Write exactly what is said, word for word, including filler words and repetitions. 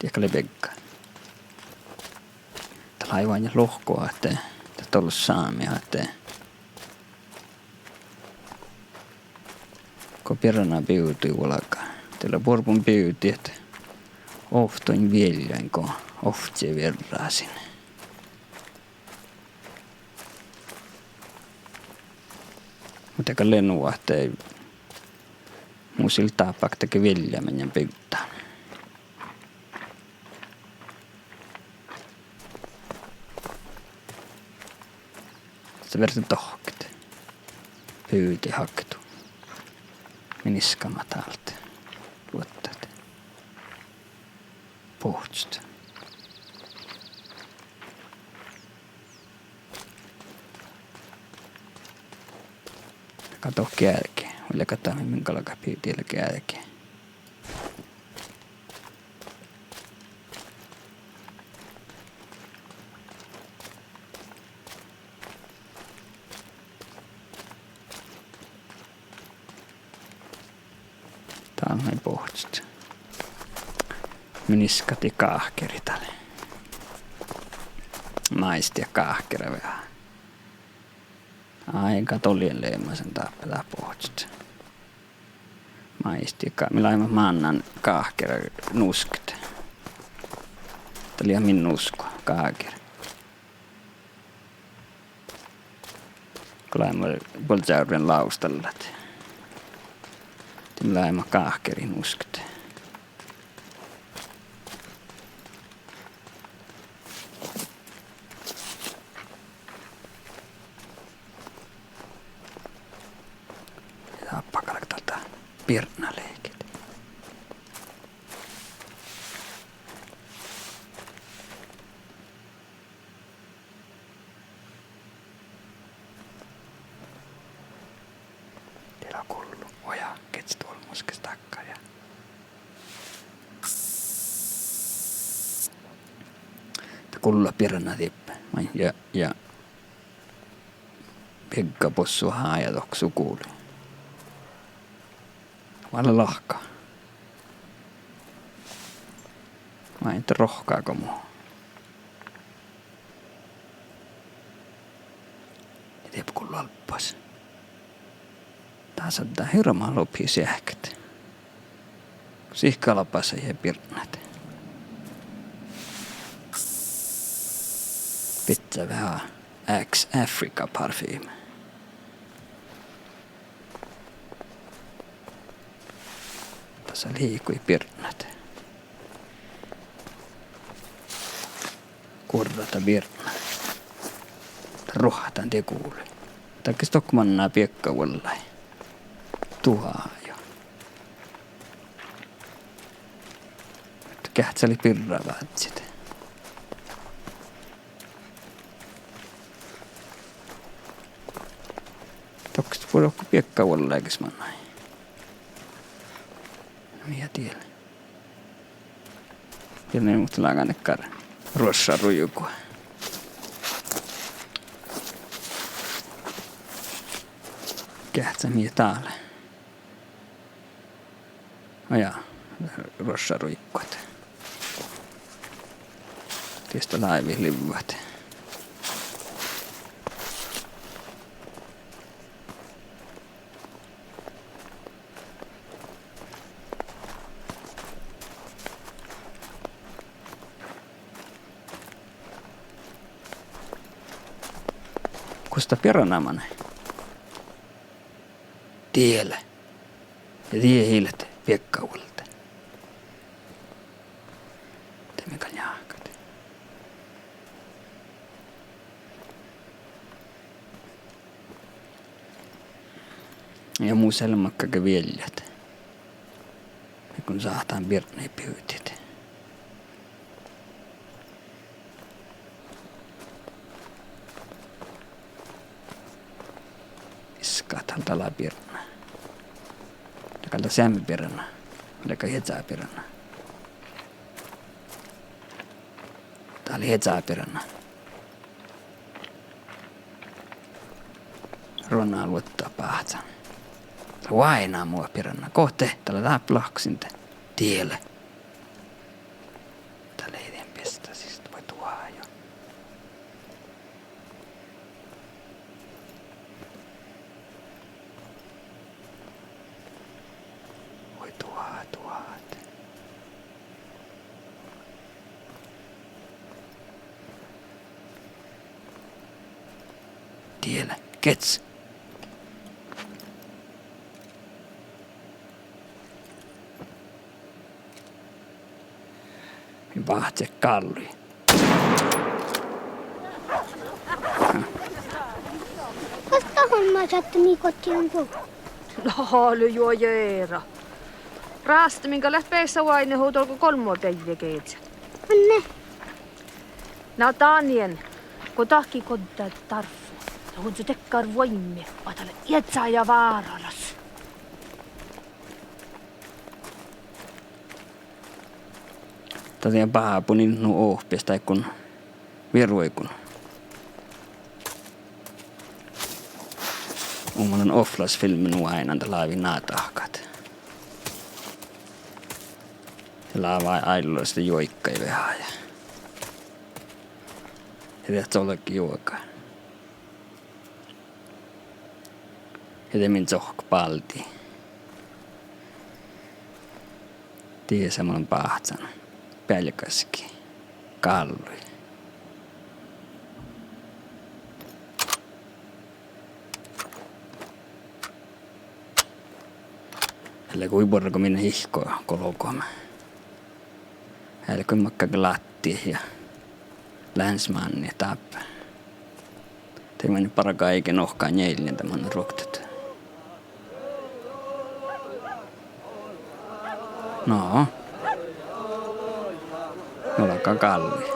Diehkat lea biegga. Dat lávii lohkat ahte, dat dološ sámi ahte go birra bivdii vuolgá, de lea buorbun bivdit ovttain vieljain go ovcci vierrasin. Muhto gal lea nu ahte mus ii leat dáppe dahje vieljamain biddán. Sa verret dohket. Bivdit haktu. Mii niskkamat dál luottat. Bohccot. Gal dohko geađge, vuoi gal dat mii galgat bivdit lea geađge. Dál maid bohccot. Mii niskkahtán gáhkeri dál. Maid dieid gáhkera veahá. Áigá dollin leamasin dáppe dat bohccot. Maid dieid gá-, mii láviimet mánnan gáhkera nuskat. Dat lea min nusko, gáhkera. Go láviimet buolleárvvin lávstallat. De mii láviimet gáhkera nuskat. Ja dáppe galgá dál biernalehket. Diet gullo, oja, gieđe olmmoš ges dakkája. Dat gullo biernadii, maid ja, ja biegga bossui hája dohko su gulii. Vel lea lahka. Maid rohkká go mu. Ja diet gullo albas. Dat lea hirbmat lopii seahket. Sihke albas ja biernat. Bidjá veahá Axe Africa parfyme. Dasa liigui biernat. Guorrata biernat. Ruohttán die gulii. Dakkár dohko manná biegga vuollái. Duhá jo. Geahččalit birra vázzit. Dohko, dohko biegga vuollái ges manná. Mii diet. Ja ne muhto lágan dakkár ruoššaruivvu. Geahččat mii dál. Oja, ruoššaruivvut. Dies dat lávii livvat. Gos dat biernat manai? Diet lea. Ja diet ii leat biegga vuolde. De mii gal njáhkat. Ja mus lea makkárge vieljat. Ja go sáhtán biernii bivdit. Iskat dal dá biernat. Dal gal lea seamma biernat. Lea gal ieža biernat. Dal lea ieža biernat. Ruona luotta báhcán. Lea váiná mu biernat. Gohte, dal lea dáppe lahka sin de. Diet lea. Iele, gieđe. Mii báhcet gálluid. Kas dat olmmožat ahte mii goddit go? No, ale juo jeara. Rástemin gal leat beassá oaidnit ovdal go golmmobeaivve gieža. Anne. Na danin, go dat gii goddá dárfu, dat vuolggii dakkár vuoimmi ahte dat lea ieža ja várálaš. Dat dien bábu in nu ohpes dáiguin vieruigon. Umalan oflasfilmma nu oaidnán dat lávii ná dahkat. Ja lávii áiloras de juoiggai veahá ja, ja de olggai juoga. Ja de min čohkket báldii. Die, seamma lean báhcán. Bealgasge gálluid. Lea hui buorre go min ihkku golgomin. Eai lean makkár glátti ja lánsmánni dáppe. De manne bargá áigi nohká njealljen de manne ruoktot. No, olgá gálluid.